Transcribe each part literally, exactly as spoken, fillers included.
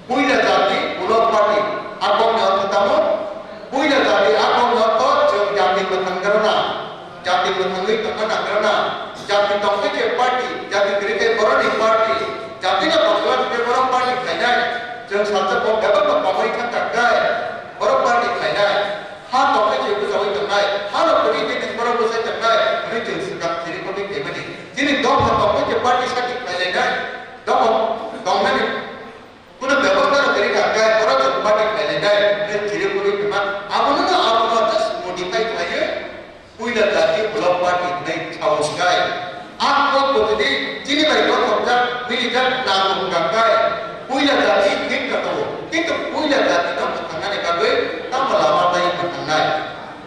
Puila jati ulo party, a kokni ortho tamo? Puila jati a kokni ortho chwng jati mwthang rwna, jati mwthangwi tongna nang rwna, jati tongkhe je party, jati kwrwi khe borokni party, jati no tongkhe je borok party khainai, chwng salsa kok bebak no komoi kha kakkai, borok party khainai, ha tongkhe je bwchaui tongnai, ha no kwrwi khe borok bwchai tongnai, hwnwi chwng swkang chiri kokwi khaimani. Chini dopha tongkhe je party sati khailainai, dopha tongnani. Kuno bebak no kwrwi kha, khe borok chwng party khainai, hwnwi chiri kwrwi khama, abono no, abono just modify khlaiwi, puila jati block party hwnwi sao swkai. A kok bo jodi chini bai dothokjak, milijak, nangkuk wngkha khe, puila jati thik kha tongo, kintu puila jati no mwthangnani bagwi tamo lama tei mwthangnai?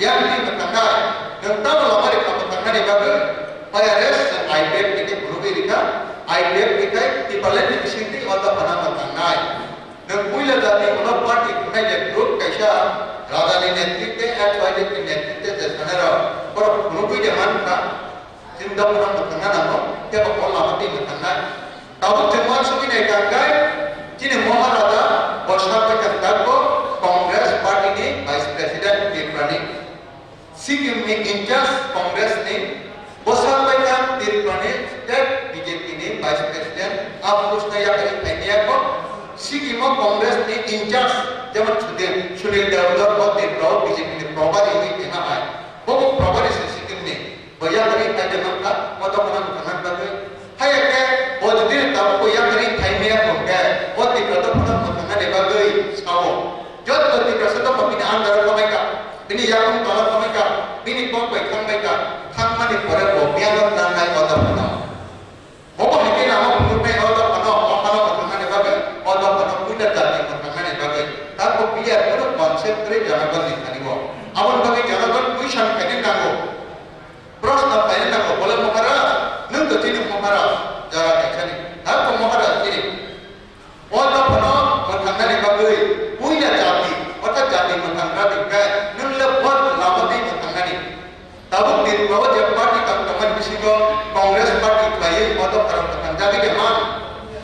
Yang hwnwi mwthangnai, nwng tamo lama rikha mwthangnani bagwi? Phaiyare chwng I P F T ni phunugwi rikha, I P F T khai Tipraland ni bisingtwi o dophano mwthangnai. Nwng puila jati ulo party hwnwi je group kaisa rajani netritwe, H Y D ni netritwe je sanai rok, borok phunugwi de mankha, chini dophano mwthangna nango, kebo o lama twi mwthangnai. Tabuk chwng uansugwi naikha hwnkhe, chini Maharaja bo sak baikha tabuk Congress party ni Vice President Tripura ni. Sikkim ni in charge Congress ni, bo sak baikha Tripura ni state B J P ni Vice President, a purush no yakarwi phaimaya kho. Sikkim o Congress ni in charge, jemon Sudhir, Sunil Devdor bo Tripura o B J P ni probari wngwi tongma hai. Bo bo probari se Sikkim ni, bo yakarwi phai de mankha, o dophano mwthangna bagwi. Haiya khe bo jodi tabuk bo yakarwi phaimaya kho khe, o Tripura dophano mwthangnani bagwi sao. Jotto Tiprasa dophano bini under o tongmai kha, bini yakung tala tongmai kha, bini kok bai thangmai kha, thangmani pore bo biyano nangnai o dophano. Bo bo hai khe lama phunuknai o dophano, o phano mwthangnani bagwi o dophano puila jati mwthangnani bagwi. Tabuk clear kunu concept kwrwi janagon ni thani o. Aboni bagwi janagon question khainai nango. Proshno khaina nango, bole Maharaj, nwng to chini Maharaj, jara kaisani. Hakhe Maharaj chini. O dophano mwthangnani bagwi puila jati, orthat jati mwthangra di khe, nwng le bo lama twi mwthangnani. Tabuk Tripura o je party tong tongmani bisingo Congress party khlaiwi o dophano mwthangjagwi de man.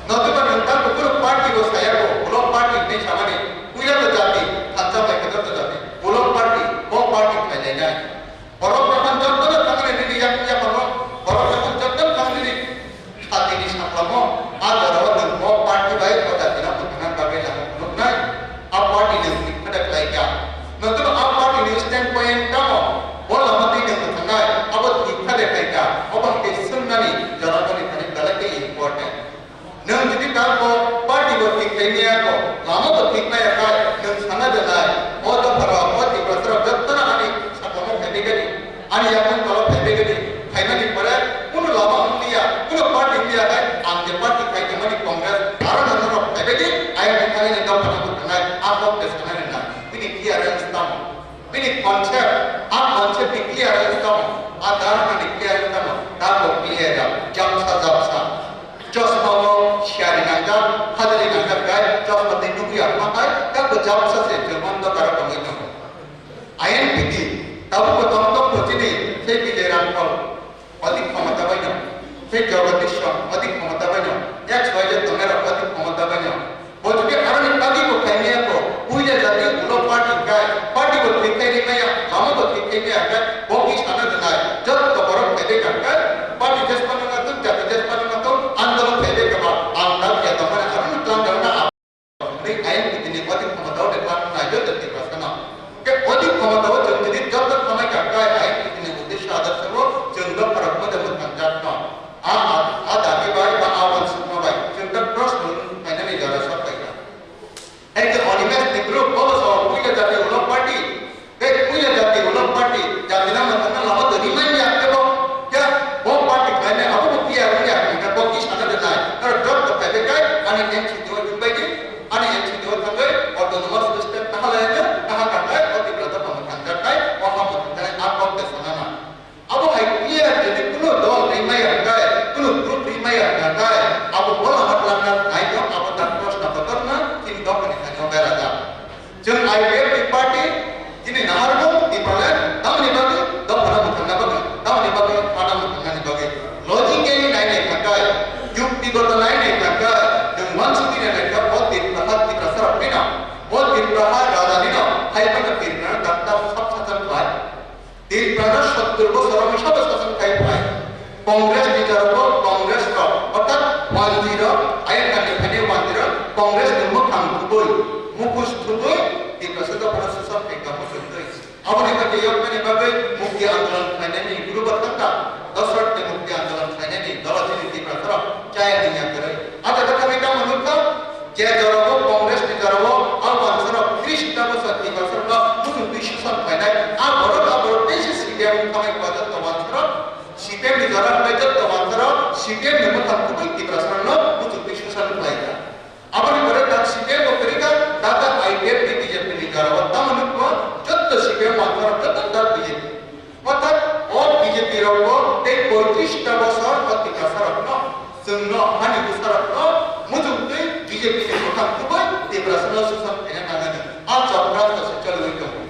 Notwba nwng tang buphuru party bo saya kho, ulo party hinwi samani, puila to jati, thansa bai khe joto jati, ulo party, bo party khlai lainai. Borok jokhon jotono thangwi nini yak-, yapango, borok jokhon jotono thangwi nini satini saklamo, a jorao nwng bo party bai o jatino mwthangna bagwi lama phunuknai, a party nwng thik khe da khlai kha. Notwba a party ni stand point tamo, bo lama twi nwng mwthangnai, abo thik khe da khlai kha, obo hai khe swngnani jonogoni thani belai khe important. Nwng jodi kal bo party bo thik khlai maya kho, lama bo thik maya kha, nwng sana de nai, o dopha rok, o Tiprasa rok jotono ani saklamo phaibai gani, ani yakung tolo phaibai gani, phaimani pore kunu lama wng liya, kunu party wng liya hai, ang je party khai tongmani Congress, aro nang norok phaibai di, ayang thangani dopha no thangnai, a kok de sanani na, bini clearance tamo? Bini concept, a concept ni clearance tamo, a dharana ni clearance tamo, ta bo clear da, japsa japsa. Chosma o siyari nangjak, hajali nangjak bai, chosma tei nukya ma hai, ta bo japsa se, German do karo tongwi tongo. I N P T, tabuk bo tong tong bo chini, sei Congress ni mwkhang thubui, mukhus thubui, Tiprasa dophano susam pekha muchungtwi. Aboni bagwi yokmani bagwi mukti andolon khlainani guru bathangka, dosrok ni mukti andolon khlainani dolo chini Tiprasa rok chaya ni yakarwi. Ata kata ni tamo nukha, je jorabo Congress ni jorabo, abo mansarok tris ta bosor Tiprasa rok muchungtwi susam khlainai, a borok a borok teisa C P M wngkha bai kajak to mansarok, C P M ni jora hwnwi jotto mansarok, C P M ni